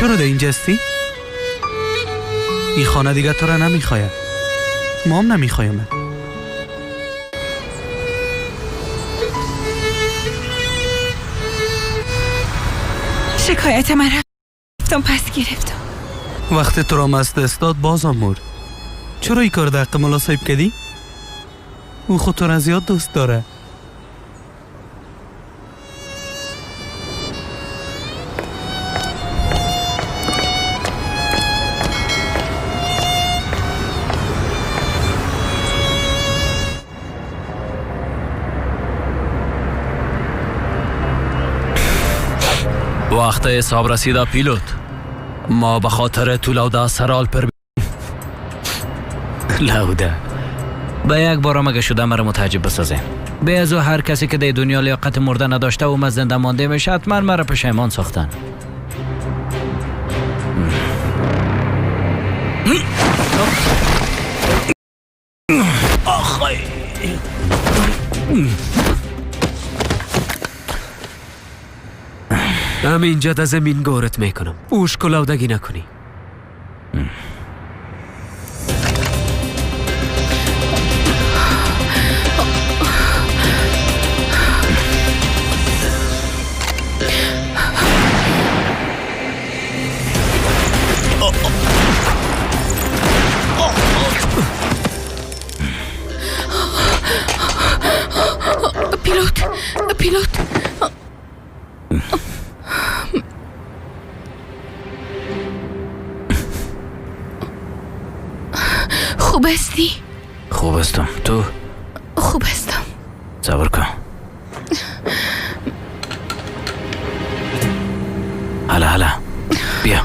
چرا در اینجا هستی؟ این خانه دیگه تو را نمیخواید. ما هم نمیخوایم. شکایت من رفتم پس گرفتم. وقتی تو را مست دست داد بازم مرد. چرا این کار در حق ملا صاحب کردی؟ او خود تو را زیاد دوست داره. وقت حساب رسیده پیلوت. ما به خاطر تو لوده سرال پر لوده به یک بار مگه شده مرا متعجب بسازیم. به از او هر کسی که در دنیا لیاقت مردن نداشته و من زنده مانده میشه حتما مرا پشیمان ساختن. آخی همینجا در زمین گورت میکنم. اوش کلاودگی نکنی. پیلوت، پیلوت، خوب هستی؟ خوب هستم. تو؟ خوب هستم. صبر کن. هلا هلا بیا.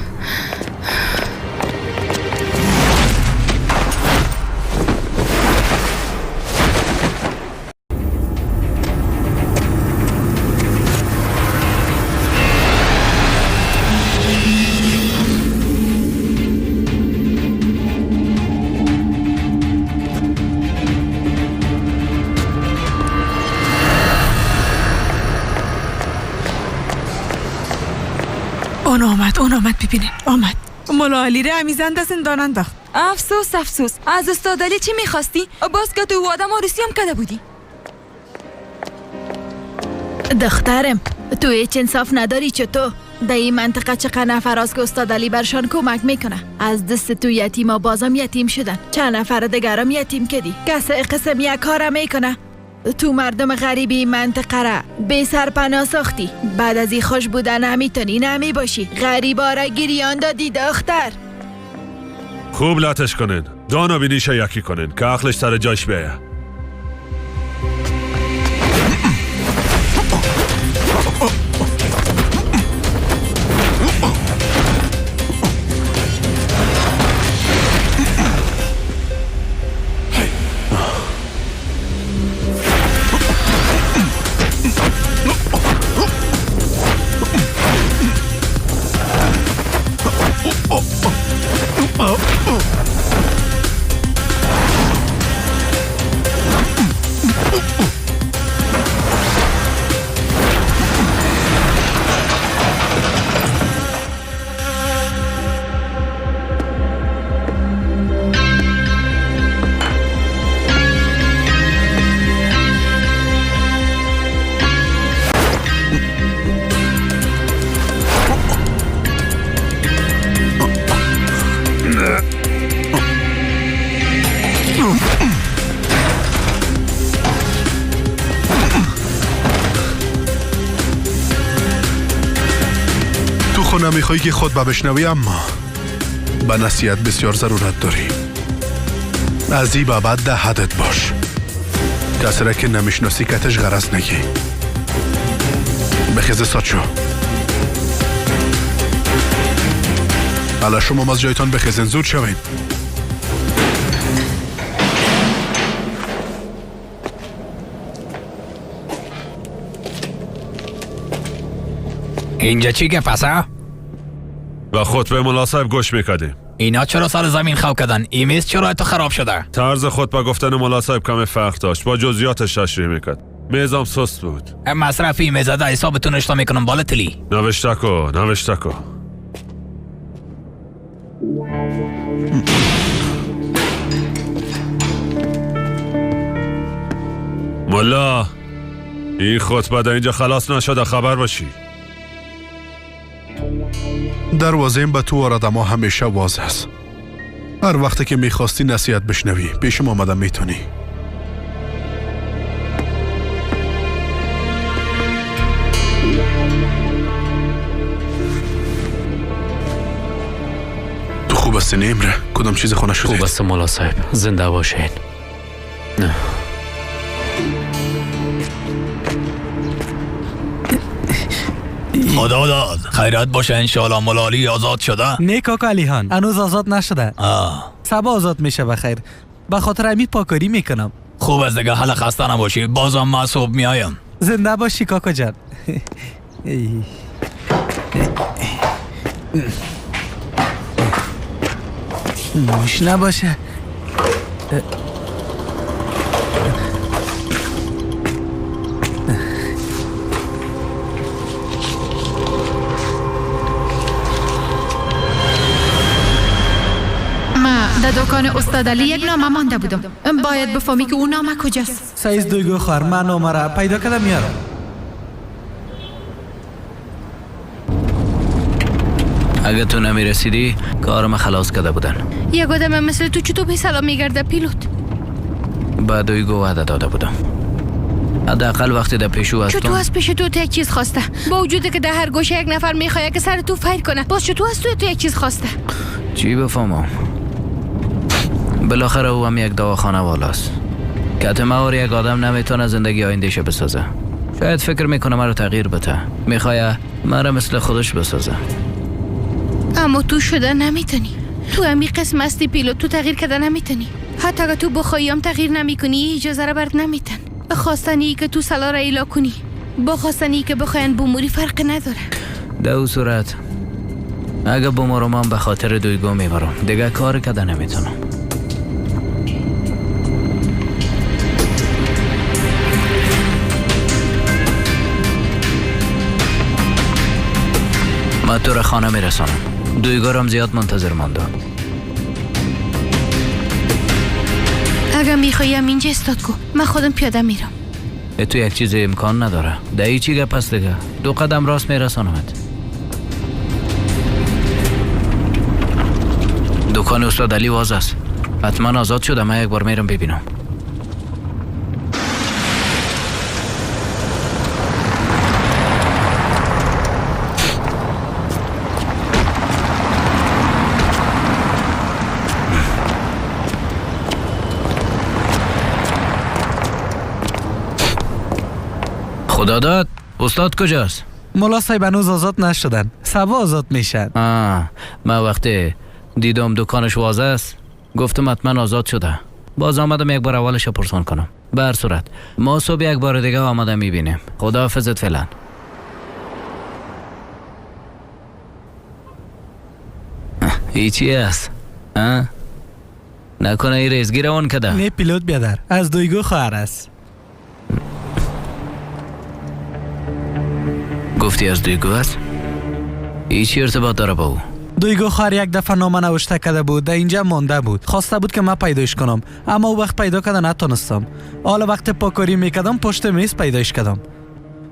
اون آمد، اون آمد، ببینه آمد. ملا علی را امیزند از زندان انداخت. افسوس افسوس. از استاد علی چی میخواستی؟ باز که تو آدم آرسی هم کده بودی. دخترم تو هیچ انصاف نداری. چطور در این منطقه چقدر نفر از که استاد علی برشان کمک میکنه. از دست تو یتیما بازم یتیم شدن. چند نفر دیگرم یتیم کدی. کس قسم یک کار میکنه. تو مردم غریبی منطقه را بی سرپناه ساختی. بعد از این خوش بودن نمیتونی نمی باشی. غریبا را گریان دادی دختر. خوب لاتش کنین. دانا بینیشه یکی کنین که عقلش سر جاش بیه. تو خو نمیخوای که خود بشنوی، اما به نصیحت بسیار ضرورت داری. از این به بعد ده حدت باش. کسی را که نمیشناسی کتش غرض نگی. بخیز ساچو. حالا شما از جایتان بخیزین، زود شوین. اینجا چی گپ است؟ و خطبه ملا صاحب گوش میکردیم. اینا چرا سر زمین خو کردن؟ این میز چرا تو خراب شده؟ طرز خطبه گفتن ملا صاحب کم فرق داشت، با جزئیاتش تشریح میکرد. میزم سست بود. مصرفی میز ده حسابتون نشتا میکنم بالا تلی. نوشته کو، نوشته کو. ملا، این خطبه در اینجا خلاص نشده، خبر باشی. دروازه به تو و ما همیشه واضح است. هر وقتی که میخواستی نصیحت بشنوی پیشم آمده میتونی. تو خوب هستی نه امره؟ کدام چیز خانه شده؟ خوب هستم ملا صاحب، زنده باشین. نه خدا داد خیرات باشه انشالله. ملالی آزاد شده؟ نه کاکا علی خان، هنوز آزاد نشده. صبا آزاد میشه بخیر. به خاطر امید پاکاری میکنم. خوب از دیگه، حالا خسته نباشی، بازم ما صبح میایم. زنده باشی کاکا جان. موش نباشه. در دکان استاد علی یک نامه مانده بودم. باید بفهمی که اون نامه کجاست. سایز دویگو خواهر، من نامه را پیدا کردم میارم. اگه تو نمیرسیدی کارم خلاص کرده بودن. یک آدم مثل تو چطور به سلام میگرده پیلوت؟ به دویگو وعده داده بودم. حداقل وقتی در پیشو هستم. چطور از پیش تو یک چیز خواسته؟ با وجود که در هر گوشه یک نفر میخواد که سر تو فیر کنه، باز چطور از تو یک چیز خواسته؟ چی بفهمم؟ بالاخره او هم یک دواخانه والاست. کت یک آدم نمیتونه زندگی آیندهش بسازه. شاید فکر میکنه مرا تغییر بده، میخواه مرا مثل خودش بسازه. اما تو شده نمیتونی. تو همی قسم هستی پیلوت، تو تغییر کرده نمیتونی. حتی اگه تو بخواهی هم تغییر نمیکنی، اجازه را برد نمیتن. خواستنی که تو سلا را ایلا کنی با خواستنی که بخواین بموری فرق نداره. در او صورت اگه بمورم هم به خاطر دویگو میبرم، دیگه کار کده نمیتونم. من تو را خانه میرسانم. دویگارم زیاد منتظر ماندم. اگه میخوایم اینجا استاد کو، من خودم پیاده میرم. تو یک چیز امکان نداره. ده چی گپ است دیگه؟ دو قدم راست میرسانمت. دکان استاد علی واز است. حتما آزاد شده. من یک بار میرم ببینم. خدا داد استاد کجاست؟ ملا صاحب هنوز آزاد نشدن، صبا آزاد میشن. من وقتی دیدم دکانش واز است گفتم حتما آزاد شده. باز آمدم یک بار اولش پرسان کنم. به هر صورت ما صبح یک بار دیگه آمده میبینیم. خدا حافظت فعلا. ای چی است؟ نکنه ای ریزگی روان کده؟ نه پیلوت بیادر، از دویگو خواهر است. گفتی از دویگو است؟ ای چی ارتباط داره با او؟ دویگو خواهر یک دفعه نامه نوشته کرده بود، در اینجا مانده بود. خواسته بود که من پیدایش کنم، اما او وقت پیدا کرده نتونستم. حالا وقت پاکاری میکردم پشت میز پیدایش کردم.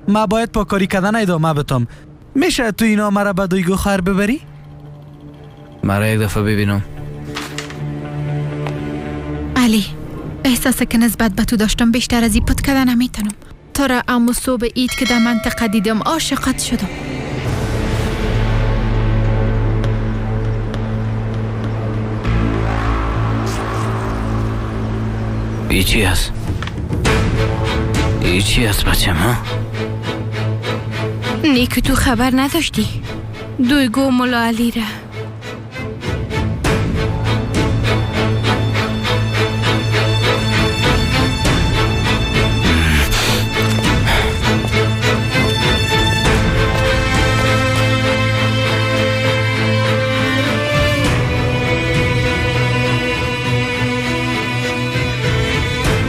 من باید پاکاری کردن ادامه بدم. میشه تو این نامه را به دویگو خواهر ببری؟ مرا یک دفعه ببینم. علی، احساس که نسبت به تو داشتم بیشتر از این پت کردن نمیتونم. تو را امو صبح اید که در منطقه دیدم عاشقت شدم. ای چی هست؟ ای چی هست بچم ها؟ نه که تو خبر نداشتی. دویگو ملا علی را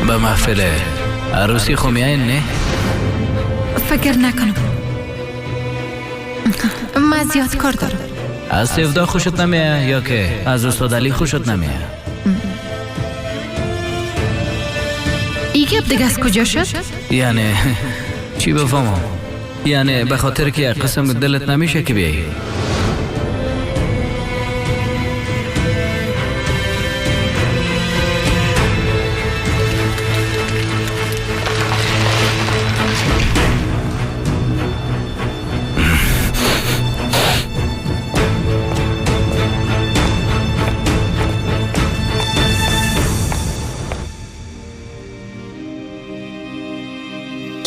به محفل عروسی خو میاین نه؟ فکر نکنم. من زیاد کار دارم. از سیودا خوشت نمیه یا که از استاد علی خوشت نمیه؟ ای گپ دیگه از کجا شد؟ یعنی چی بفهمم؟ یعنی به خاطر که یک قسم دلت نمیشه که بیایی.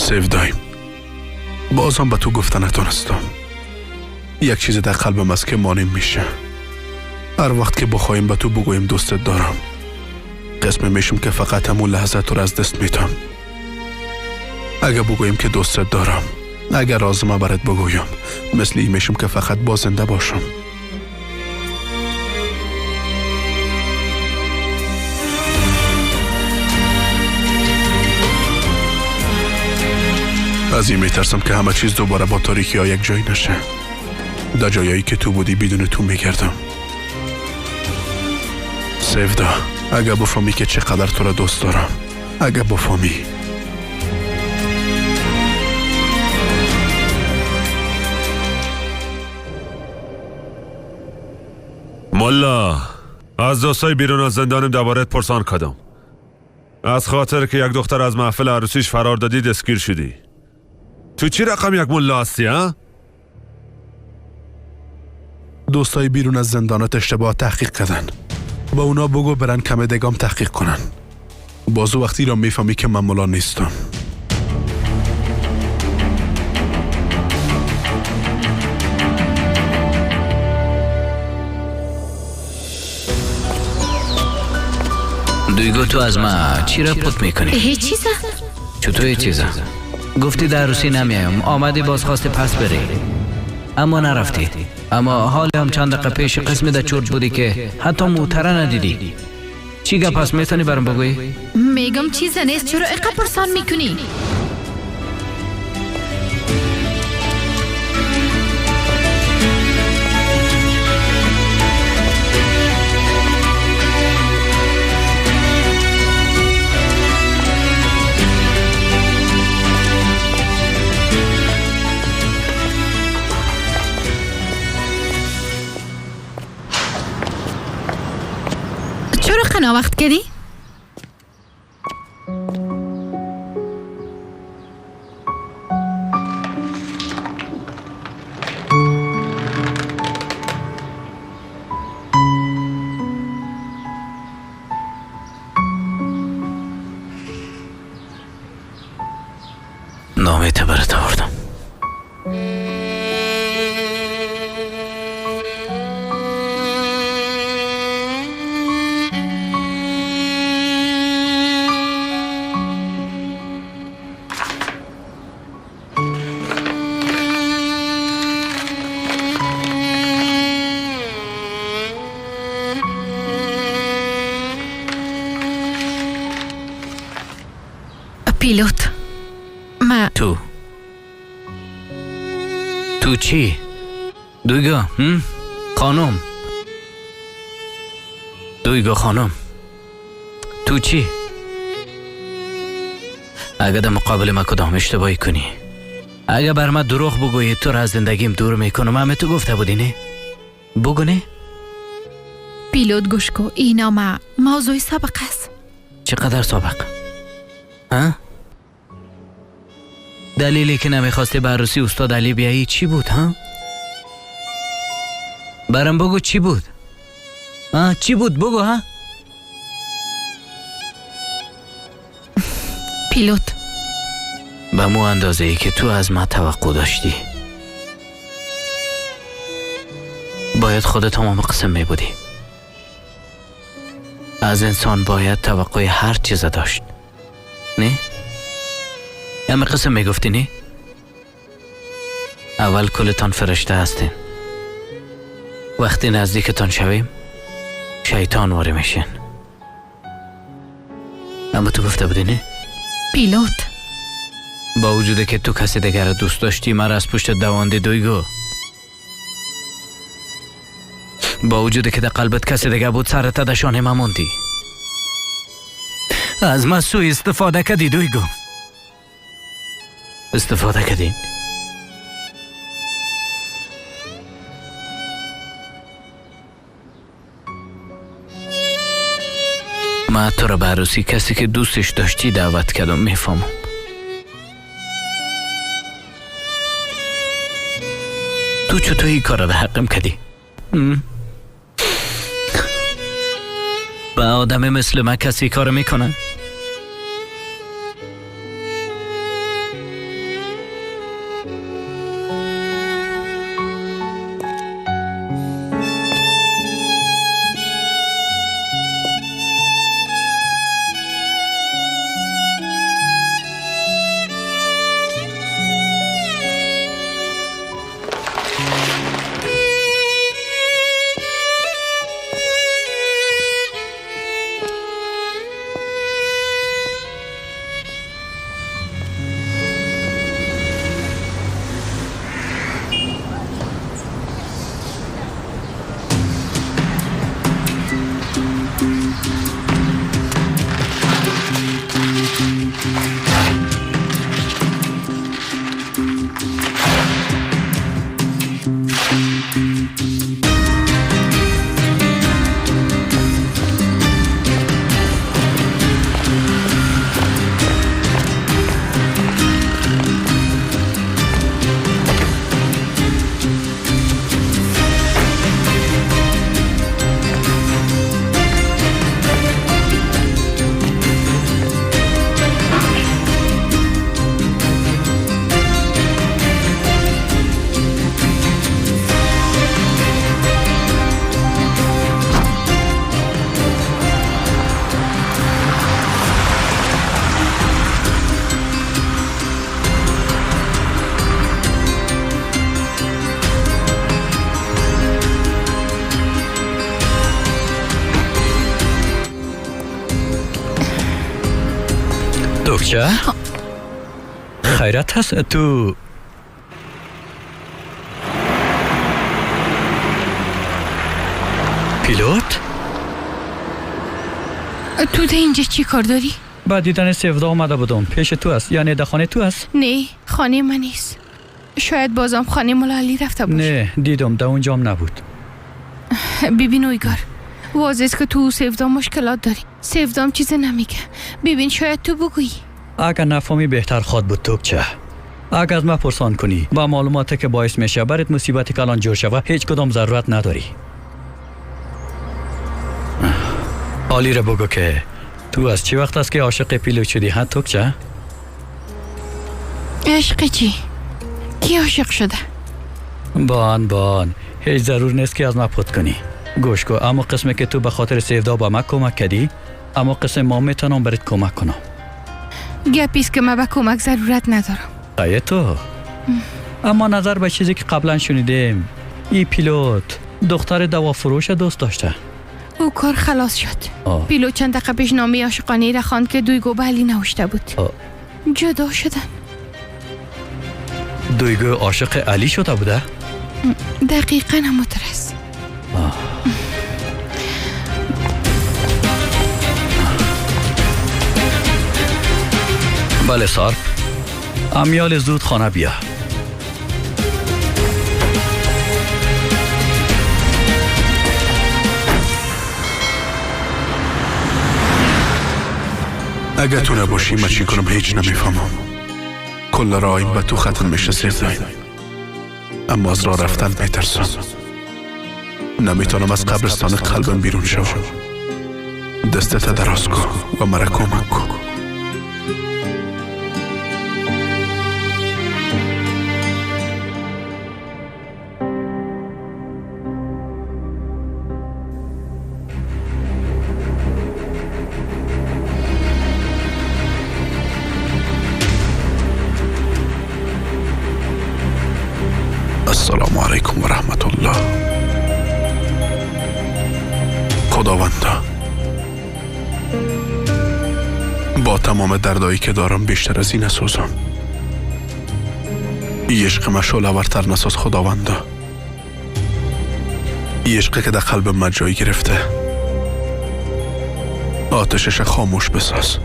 سیودایم، بازم به تو گفته نتونستم. یک چیز در قلبم است که مانع میشه. هر وقت که بخوایم به تو بگویم دوستت دارم، قسم میشم که فقط همون لحظه تو را از دست میتم. اگه بگویم که دوستت دارم، اگر رازمه برات بگویم، مثل این میشم که فقط با زنده باشم. از این میترسم که همه چیز دوباره با تاریکی ها یک جایی نشه. در جایی که تو بودی بدون تو میگردم. سیودا، اگه بفهمی که چقدر تو را دوست دارم، اگه بفهمی. ملا، از دوستای بیرون از زندانم دوباره پرسان کردم. از خاطر که یک دختر از محفل عروسیش فرار دادی دستگیر شدی. تو چی رقم یک ملا هستی ها؟ دوستای بیرون از زندانات اشتباه تحقیق کردن. با اونا بگو برن کم دگام تحقیق کنن. بازو وقتی را میفهمی که من ملا نیستم. دویگو تو از ما چی را پت میکنی؟ هیچ چیزه؟ چطور هیچ چیزه؟ گفتی در عروسی نمیایم، آمدی باز خواستی پس بری، اما نرفتی. اما حال هم چند دقیقه پیش قسمی در چرت بودی که حتی موتره ندیدی. چی گپ پس میتونی برام بگویی؟ میگم چیز نیست، چرا اقا پرسان میکنی؟ چرا قنا وقت کردی؟ نامه برات آوردم. پیلوت، ما تو چی؟ دویگا خانم، دویگا خانم، تو چی؟ اگه در مقابل ما کدام اشتباهی کنی، اگه بر ما دروغ بگویی، تو را از زندگیم دور میکنم. همه تو گفته بودی نه؟ بگو نه؟ پیلوت گوش کو، اینا ما موضوع سابق است. چقدر سابق؟ ها؟ دلیلی که نمیخواستی به عروسی استاد علی بیایی چی بود ها؟ برام بگو چی بود؟ ها چی بود بگو ها؟ پیلوت، به مو اندازه ای که تو از ما توقع داشتی باید خودت هم قسم می بودی. از انسان باید توقع هر چیز داشت، نه؟ همه قسم میگفتی نه؟ اول کلتان فرشته هستین، وقتی نزدیکتان شویم شیطان واری میشین. اما تو گفته بودی نه؟ پیلوت، با وجود که تو کسی دیگر را دوست داشتی مرا از پشت دواندی دویگو. با وجود که در قلبت کسی دیگه بود سرت در شانه ما موندی. از ما سوء استفاده کردی دویگو. استفاده کردی. ما تو را به عروسی کسی که دوستش داشتی دعوت کردم. میفهمم. تو چطور این کار را به حقم کردی؟ به آدم مثل من کسی کار میکنه؟ چه؟ خیرت هست تو پیلوت؟ تو ده اینجا چی کار داری؟ با دیدن سیودا آمده بودم. پیش تو است، یعنی در خانه تو است؟ نه، خانه من نیست. شاید بازم خانه مولا علی رفته باشه. نه، دیدم در اونجام نبود. ببین اویگار، واضح است که تو سیودا مشکلات داری. سیودام چیزی نمیگه. ببین شاید تو بگویی. اگر نفهمی بهتر خواد بود توکچه. اگر از من پرسان کنی با معلوماتی که باعث میشه برات مصیبت کلان جور شوه، هیچ کدام ضرورت نداری. عالی را بگو که تو از چی وقت است که عاشق پیلو شدی ها توکچه؟ عشق چی؟ کی عاشق شده؟ بان بان، هیچ ضرور نیست که از من پت کنی. گوش کو، اما قسمی که تو به خاطر سیودا با من کمک کردی، اما قسم ما میتونم برات کمک کنم. گپیست که من به کمک ضرورت ندارم. ای تو. اما نظر به چیزی که قبلا شنیدیم، ای پیلوت دختر دوا فروش دوست داشته. او کار خلاص شد. پیلوت چند دقیقه پیش نامه عاشقانه را خواند که دویگو به علی نوشته بود. جدا شدن. دویگو عاشق علی شده بوده؟ دقیقاً همونطور است. بله سارپ، امیال زود خانه بیا. اگه تو نباشی من چی کنم هیچ نمیفهمم. کل راهیم به تو ختم میشه سیزاین، اما از راه رفتن میترسم. نمیتونم از قبرستان قلبم بیرون شوم. دستت دراز کن و مرا کمک کن. السلام علیکم و رحمت الله. خداوندا، با تمام دردایی که دارم بیشتر از این نسوزم. ای عشق من شعله‌ورتر نساز خداوندا. عشقی که در قلب من جای گرفته، آتشش خاموش بساز.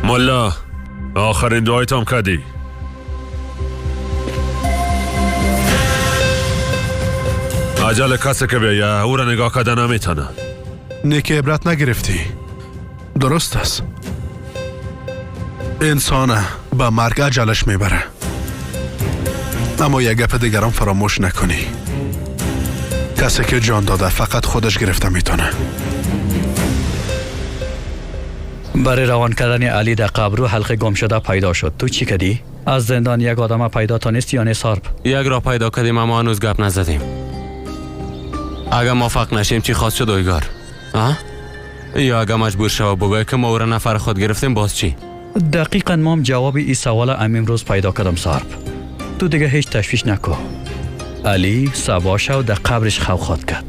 ملا، آخرین دعایت هم کردی. عجل کسی که بیایه او را نگاه کرده نمیتونه. نیک عبرت نگرفتی. درست است. انسان به مرگ عجلش میبره، اما یک گپ دیگران فراموش نکنی. کسی که جان داده فقط خودش گرفته میتونه. برای روان کردن علی در قبرو حلقه گم شده پیدا شد. تو چی کردی؟ از زندان یک آدم پیدا تانستی یا نه سارب؟ یک را پیدا کردیم اما هنوز گپ نزدیم. اگر موفق نشیم چی خواست شد اویگار؟ یا اگر مجبور شو بگوی که ما او را نفر خود گرفتیم باز چی؟ دقیقا ما جواب این سوال امروز پیدا کردم سارب. تو دیگه هیچ تشویش نکو. علی صبا شو در قبرش خو خواد کرد.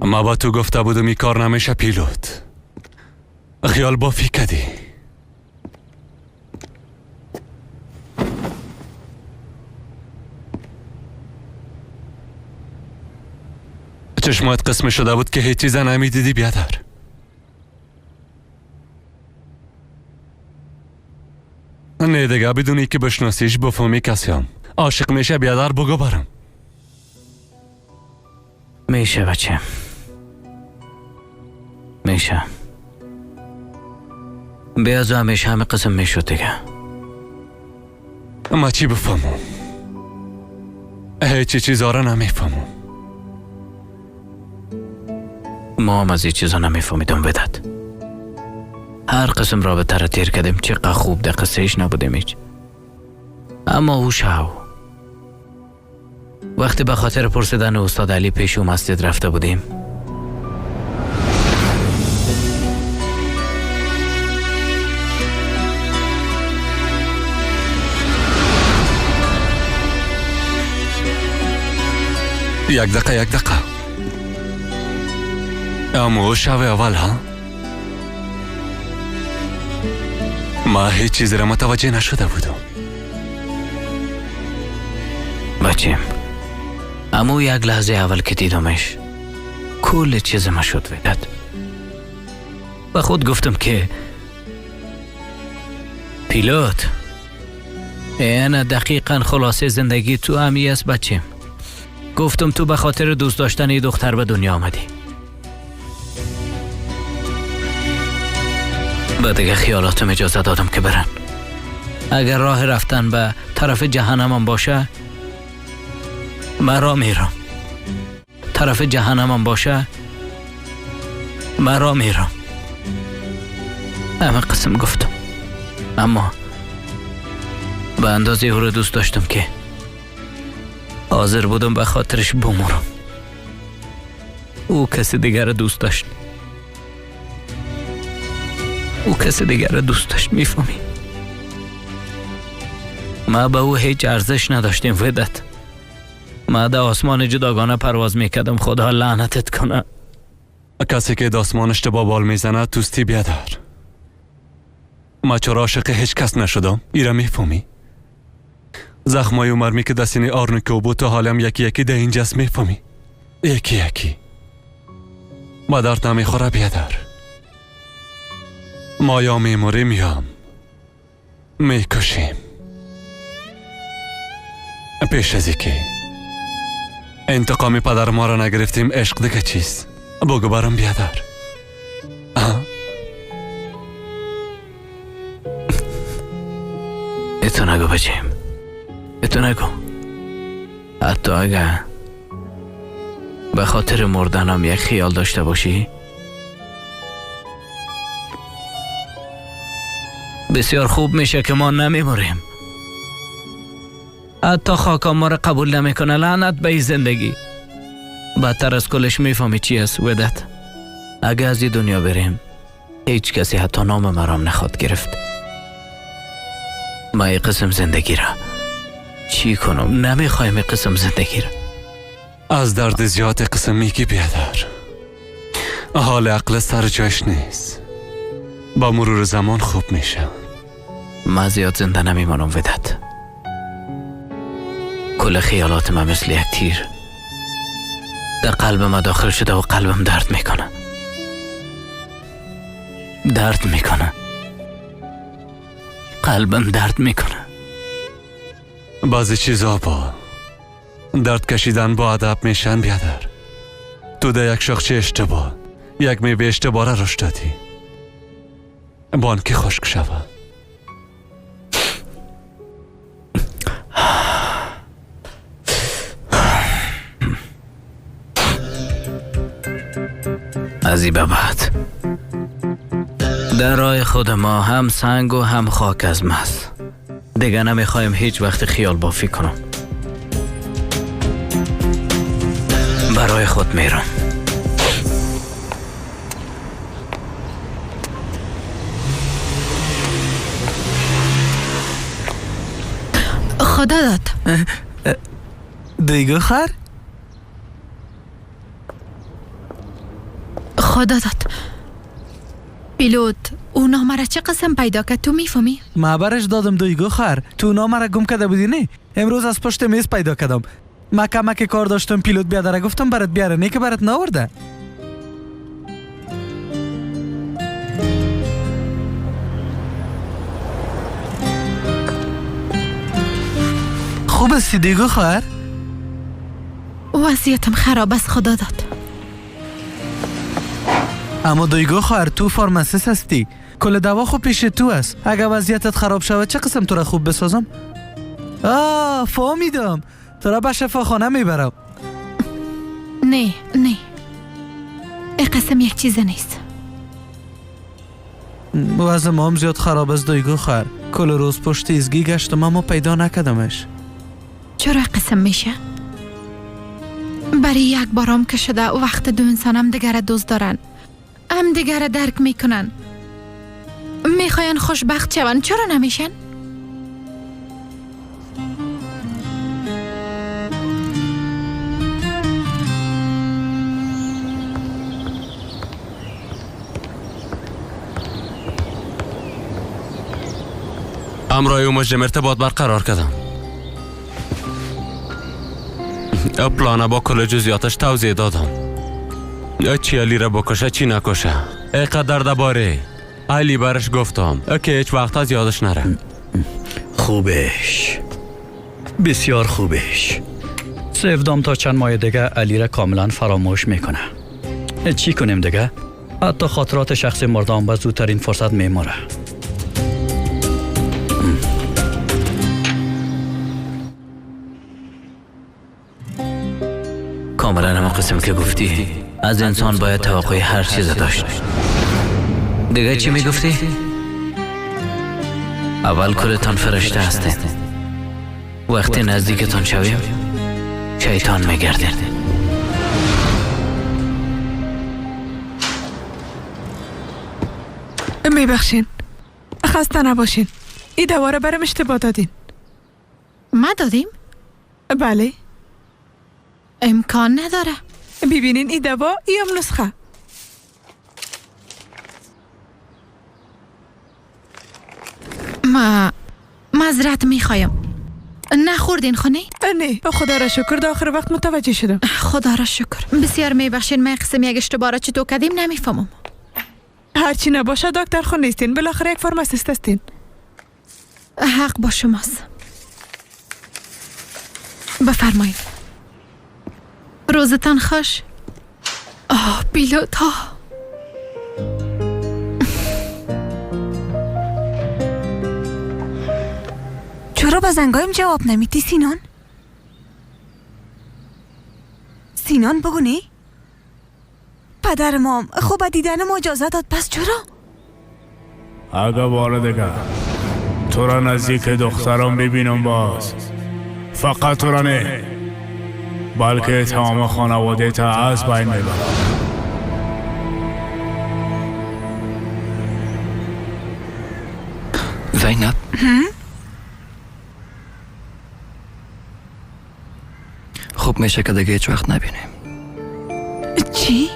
ما با تو گفته بودم این کار نمیشه پیلوت. خیال بافی کردی. چشمات قسم شده بود که هیچ چیز نمیدیدی بیادر. نه دیگه بدونی که بشناسیش بفهمی کسیم عاشق میشه بیادر بگو برم. میشه بچه، میشه. بیازو همیشه همه قسم میشد دیگه. ما چی بفهمم؟ هیچ چیزا را نمیفهمم. ما هم از این چیزا نمیفهمیدم وداد. هر قسم رابطه را تیر کردیم، چقدر خوب در قصهش نبودیم هیچ. اما او شو وقتی به خاطر پرسیدن استاد علی پیش او مسجد رفته بودیم، یک دقیقه یک دقیقه. اما او شب اول ها ما هیچ چیزی را متوجه نشده بودم. بچیم اما یک لحظه اول که دیدمش کل چیز ما شد وداد. و خود گفتم که پیلوت این دقیقا خلاصه زندگی تو همی است بچیم. گفتم تو به خاطر دوست داشتن این دختر به دنیا آمدی. به دیگه خیالاتم اجازه دادم که برن. اگر راه رفتن به طرف جهنمم باشه من را میرم. طرف جهنمم باشه من را میرم. همه قسم گفتم، اما به اندازه او را دوست داشتم که حاضر بودم به خاطرش بمورم. او کسی دیگر را دوست داشت. او کسی دیگر را دوست داشت. میفهمی؟ ما به او هیچ ارزش نداشتیم ودت. ما در آسمان جداگانه پرواز میکردم. خدا لعنتت کنه. کسی که در آسمان اشتباه بال میزنه توستی بیادر. ما چرا عاشق هیچ کس نشدم؟ ایرا میفهمی؟ زخمای مرمی که دستین آرنکو بود تا حالم یکی یکی ده اینجاست میفهمی؟ یکی یکی با درد نمیخوره بیادر. ما یا میموریم یا میکشیم. پیش از اینکه انتقام پدر ما را نگرفتیم عشق دیگه چیست؟ بگو برام بیادر. اتو نگو بچیم، اتو نگو. حتی اگر به خاطر مردنم یک خیال داشته باشی بسیار خوب میشه که ما نمیموریم. حتی خاکا ما را قبول نمیکنه. لعنت به این زندگی. بدتر از کلش میفهمی چی است ودت؟ اگه از این دنیا بریم هیچ کسی حتی نام مرام نخواد گرفت. ما این قسم زندگی را چی کنم؟ نمیخوایم این قسم زندگی را. از درد زیاد قسم میگی بیادر. حال عقل سر جایش نیست. با مرور زمان خوب میشه. من زیاد زنده نمیمانم وداد. کل خیالات من مثل یک تیر در قلب من داخل شده و قلبم درد میکنه. درد میکنه. قلبم درد میکنه. بعضی چیزا با درد کشیدن با ادب میشن بیادر. تو در یک شاخچه اشتباه، یک میوه اشتباه را رشد دادی. بانکی خشک شوه. از این به بعد در راه خود ما هم سنگ و هم خاک از ماست. دیگه نمیخوایم هیچ وقت خیال بافی کنم. برای خود میرم. خدا داد. دیگه خر؟ خدا داد. پیلوت او نامه را چه قسم پیدا کرد تو میفهمی؟ ما برش دادم دویگو خر. تو نامه را گم کرده بودی نه؟ امروز از پشت میز پیدا کردم. ما کمک کار داشتم پیلوت بیادره گفتم برات بیاره، نه که برات ناورده. خوب هستی دیگو خواهر؟ وضعیتم خراب است خدا داد. اما دیگو خواهر تو pharmacist هستی، کل دوا خوب پیش تو است. اگر وضعیتت خراب شود چه قسم تو را خوب بسازم؟ آه فهمیدم، تو را به شفاخانه میبرم. نه نه، این قسم یک چیز نیست. وضع ما هم زیاد خراب است دیگو خواهر. کل روز پشت ایزگی گشتم اما پیدا نکردمش. چرا قسم میشه؟ برای یک بارام که شده وقت دو انسان هم دیگر دوست دارن، هم دیگر درک میکنن، میخواین خوشبخت شون، چرا نمیشن؟ امرای او مجرم ارتباط برقرار کردم. پلانه با کل جزئیاتش توضیح دادم. چی علی را بکشه چی نکشه. اینقدر درباره علی برش گفتم که هیچ وقت از یادش نره. خوبش، بسیار خوبش. سفدام تا چند ماه دیگه علی را کاملا فراموش میکنه. چی کنیم دیگه؟ حتی خاطرات شخص مردم به زودترین فرصت میموره. کاملا همون قسم که گفتی، از انسان باید توقع هر چیز داشت. دیگه چی میگفتی؟ اول کلتان فرشته هستین، وقتی نزدیکتان شویم شیطان میگردین. میبخشین، خسته نباشین. این دواره برم اشتباه دادین. ما دادیم؟ بله. امکان نداره. ببینین این دوا ای هم نسخه. ما معذرت میخوایم. نخوردین خونه؟ نه خدا را شکر در آخر وقت متوجه شدم. خدا را شکر. بسیار میبخشین، من قسم یک اشتباه را چطور کردیم نمیفهمم. هرچی نباشه دکتر خون نیستین، بالاخره یک pharmacist هستین. حق با شماست. بفرمایید. روزتان خوش. آه پیلوت ها. چرا به زنگایم جواب نمیدی سینان؟ سینان بگو نی؟ پدر مام خوب دیدنم اجازه داد، پس چرا؟ اگه بار دیگه تو را نزدیک دخترم ببینم باز، فقط تو را نه بلکه تمام خانواده تا از بین میبرم. زینب، خوب میشه که دیگه هیچ وقت نبینیم. چی؟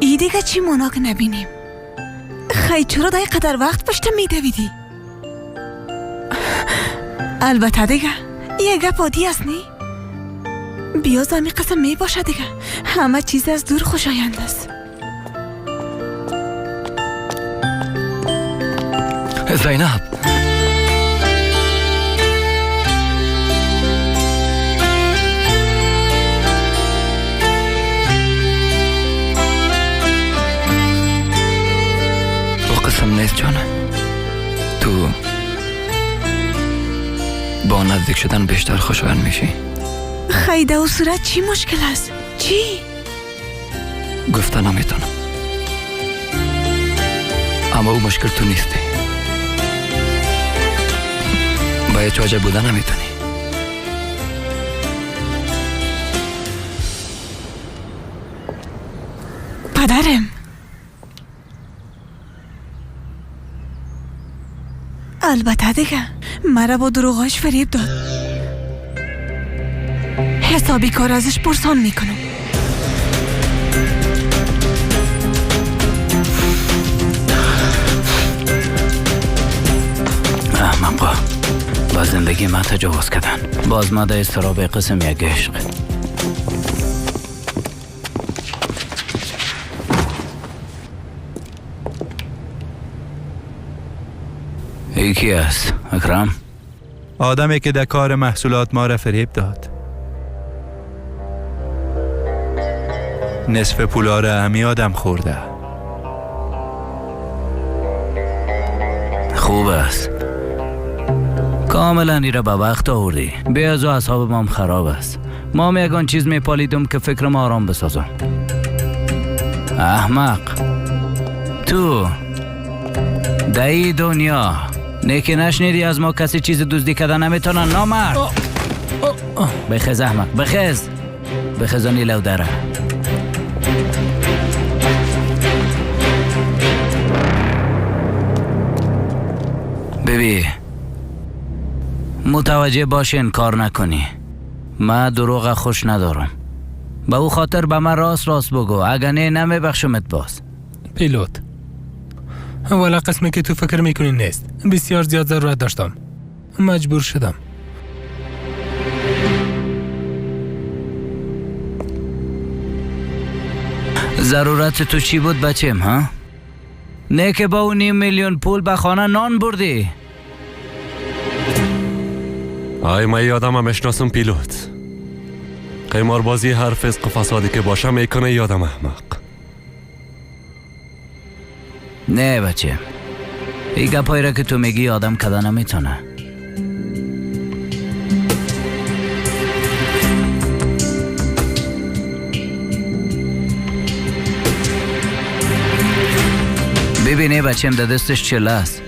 ای دیگه چی مانا که نبینیم؟ خیلی چرا در قدر وقت پشت میدویدی؟ البته دیگه یه گپ عادی است نی؟ بیاز همی قسم می باشه دیگه. همه چیز از دور خوشایند است. زینب او قسم نیست جانه. تو با نزدیک شدن بیشتر خوشایند میشی. خیده و صورت چی مشکل است؟ چی؟ گفته نمیتونم، اما او مشکل تو نیستی. با هیچ وجه بوده نمیتونی. پدرم البته دیگه مرا با دروغاش فریب داد. حسابی کار ازش پرسان میکنم. احمقا با زندگی من تجاوز کردن. باز ما در اضطراب قسم یک عشق. یکی است اکرم؟ آدمی که در کار محصولات ما را فریب داد. نصف پولا را همی آدم خورده. خوب است، کاملا ای را به وقت آوردی. بی از او اعصاب مام خراب است. ما یگان چیز میپالیدم که فکر ما آرام بسازم. احمق تو در ای دنیا نیکی نشنیدی از ما کسی چیز دزدی کردن نمیتونه نامرد. بخیز احمق، بخیز، بخیزانی لو دره. ببی متوجه باش انکار نکنی. من دروغ خوش ندارم. به او خاطر به من راست راست بگو، اگه نه نمیبخشمت باز. پیلوت والا قسمی که تو فکر میکنی نیست. بسیار زیاد ضرورت داشتم، مجبور شدم. ضرورت تو چی بود بچم ها؟ نه که با او 500,000 پول به خانه نان بردی. آی من یادم میشناسم پیلوت. قماربازی هر فسق و فسادی که باشه میکنه یادم احمق. نه بچه، این گپایی را که تو میگی آدم کده نمیتونه. ببینه بچم در دستش چله است.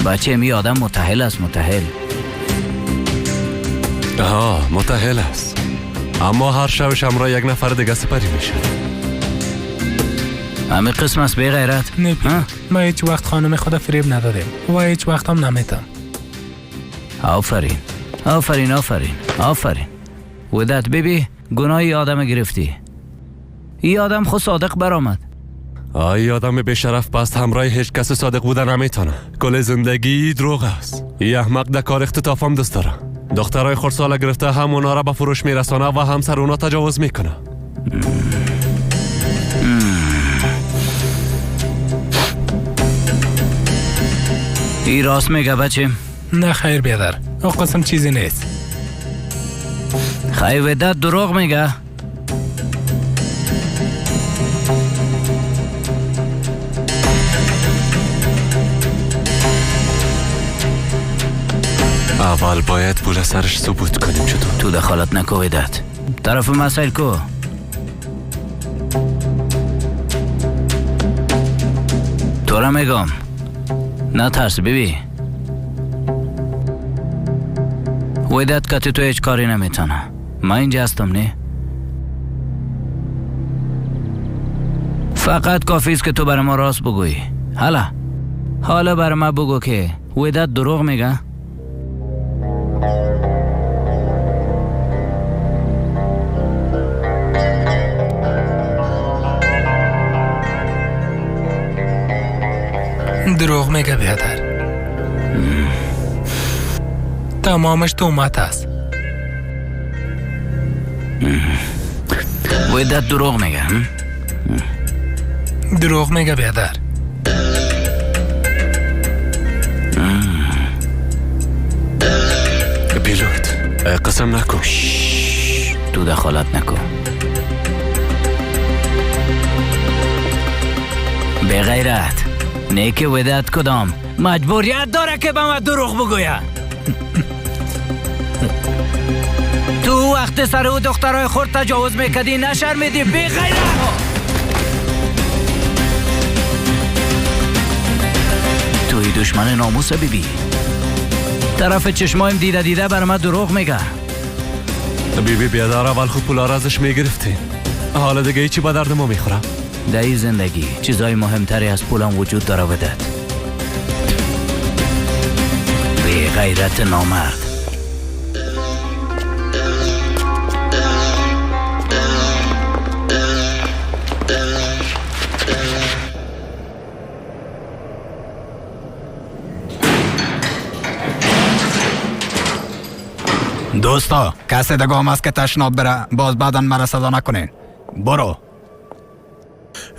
بچه می آدم متحل است، متحل. آها متحل است، اما هر شبش همراه یک نفر دیگه سپری میشه. همه قسم است بی غیرت. نه ما هیچ وقت خانم خود فریب ندادیم و هیچ وقت هم نمیتم. آفرین آفرین آفرین آفرین. ودت ببی گناهی آدم گرفتی. ای آدم خود صادق برآمد. آی آدم به شرف پست همراه هیچ کس صادق بودن نمیتونه. کل زندگی دروغ است. ای احمق در کار اختطافم دست داره. دخترای خردسال گرفته هم اونا را به فروش میرسانه و هم سر اونا تجاوز میکنه. ای راست میگه بچه؟ نه خیر بیادر، او قسم چیزی نیست. خیر ودت دروغ میگه. اول باید پول سرش ثبوت کنیم. چطور؟ تو دخالت نکو ودت. طرف مسائل کو. تو را میگم نه ترس ببی. ودت کتی تو هیچ کاری نمیتونه. من اینجا هستم نه؟ فقط کافی است که تو برای ما راست بگویی. حالا برای ما بگو که ودت دروغ میگه؟ دروغ میگه بیادر. تمامش تهمت است. ودت دروغ میگه. دروغ میگه بیادر. پیلوت قسم نکن. تو دخالت نکن. به غیرت نیک ودت کدام مجبوریت داره که به من دروغ بگوید. تو وقت سر او دخترای خورد تجاوز میکردی نشرمیدی بی غیرت. توی دشمن ناموس بیبی طرف چشمایم دیده دیده بر من دروغ میگه. بیبی بیادار اول خود پولا را ازش میگرفتین، حالا دیگه هیچی به درد ما میخورم. در این زندگی چیزای مهمتری از پولم وجود داره ودت. بی غیرت نامرد. دوستا کسی دیگه هم است که تشناب بره باز بعدا مرا صدا نکنین. برو.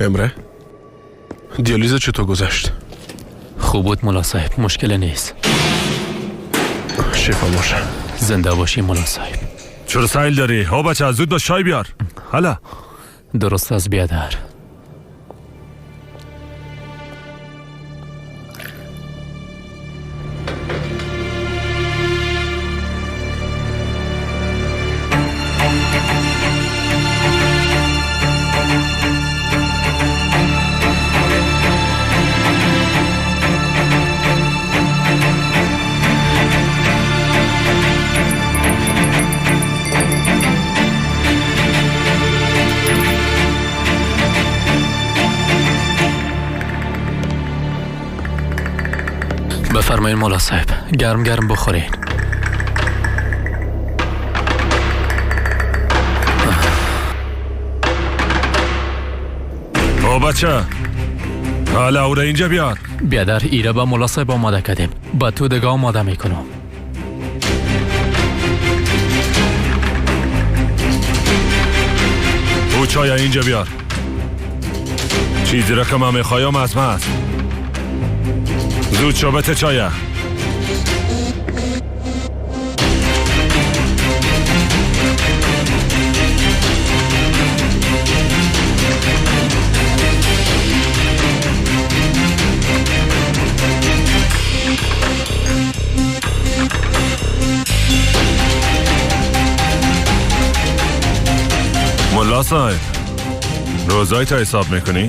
امره دیالیز چطور گذشت؟ خوب بود ملا صاحب، مشکل نیست. شفا باشه. زنده باشی ملا صاحب. چرا سایل داری؟ ها بچه زود با چای بیار. حالا درست از بیادر. بفرمایین مولا صاحب، گرم گرم بخورین. او بچه حالا او را اینجا بیار. بیادر ایره با مولا صاحب آماده کردیم، با تو دیگه آماده میکنم. او چای اینجا بیار. چیزی را که من میخوایم از من است. زود شو چایه. ملا صاحب روزای تا حساب میکنی؟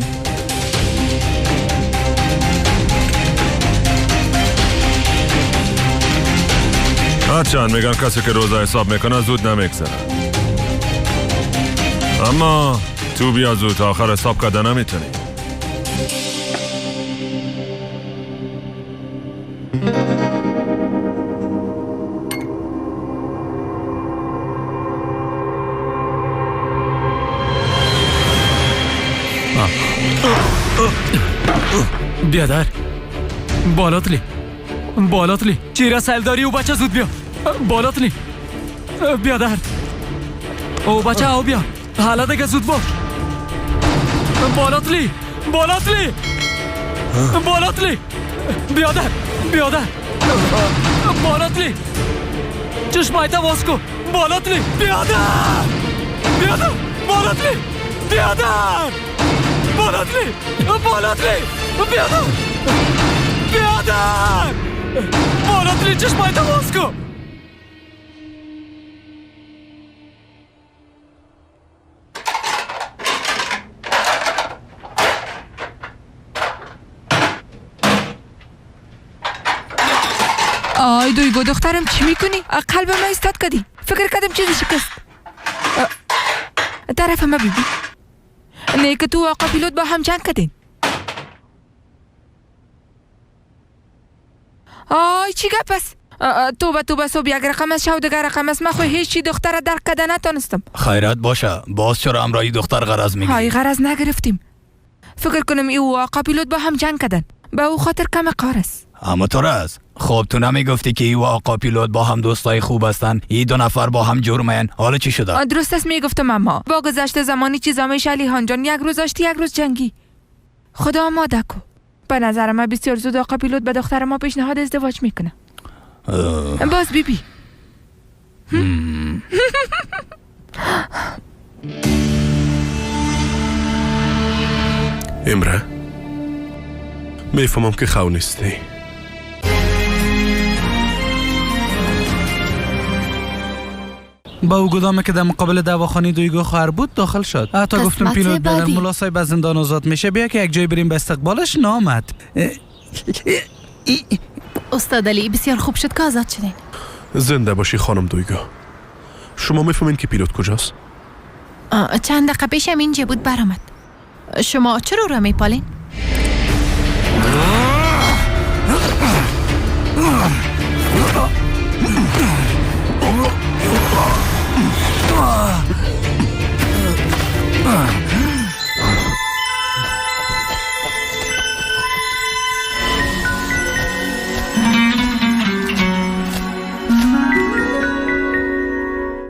هرچند میگن کسی که روزا حساب میکنه زود نمیگذره، اما تو بیا زود تا آخر حساب کرده نمیتونی. بیادر بالاتلی بالاتلی چیرا سیل داری او بچه زود بیا. بالاتلی بیادر او بچه او بیا حالا دیگه زود باش. بالاتلی بالاتلی بالاتلی بیادر بیادر بالاتلی چشمایتا باز کن. بالاتلی بیادر بیادر بالاتلی بیادر بالاتلی بالاتلی بیادر بیادر بالاتلی چشمایتا باز کن. آی دویگو دخترم چی میکنی؟ قلب من ایستاد کردی. فکر کردم چیزی شکست. طرف ما بیبی نه که تو آقا پیلوت با هم جنگ کردین. آی چی گپ است؟ توبه توبه صبح یک رقم است شو دیگر رقم است. من خو هیچ چی دختر درک کرده نتونستم. خیرات باشه باز چرا امرایی دختر غرض میگیری؟ های غرض نگرفتیم. فکر کنم ای و آقا پیلوت با هم جنگ کردن. به او خاطر کم قار است. اما تو است. خب تو نمیگفتی که ای و آقا پیلوت با هم دوستای خوب هستن؟ ای دو نفر با هم جرمن. حالا چی شده؟ درست است میگفتم، اما با گذشت زمانی چیزا میشه علی خان جان. یک روز آشتی یک روز جنگی. خدا آماده کو. به نظر من بسیار زود آقا پیلوت به دختر ما پیشنهاد ازدواج میکنه. باز بیبی. امره میفهمم که خو نیستی. با او گدامه که در مقابل دواخانه دویگو خواهر بود داخل شد. حتی گفتم پیلوت بیادر ملا صاحب از زندان آزاد میشه، بیا که یک جای بریم به استقبالش. نامد. استاد علی بسیار خوب شد که آزاد شدین. زنده باشی خانم دویگو. شما میفهمین که پیلوت کجاست؟ چند دقیقه پیش هم اینجا بود برآمد. شما چرا را میپالین؟